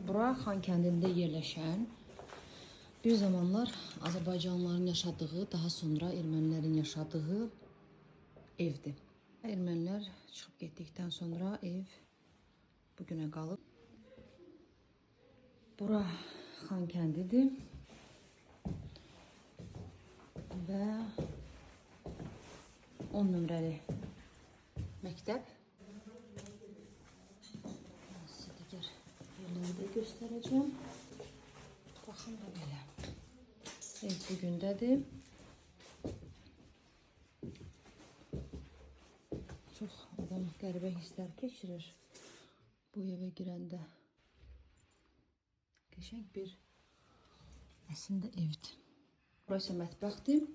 Bura Xankəndində yerləşən bir zamanlar Azərbaycanlıların yaşadığı, daha sonra ermənilərin yaşadığı evdir. Ermənilər çıxıb getdikdən sonra ev bu günə qalıb. Bura Xankəndidir. Və 10 nömrəli məktəb. Sizə digər yerləri də göstərəcəm. Baxın da belə. Ev bu gündədir. Çox adam qəribə hisslər keçirir bu evə girəndə. Qəşəng bir əslində evdir. Burası mətbəxdir.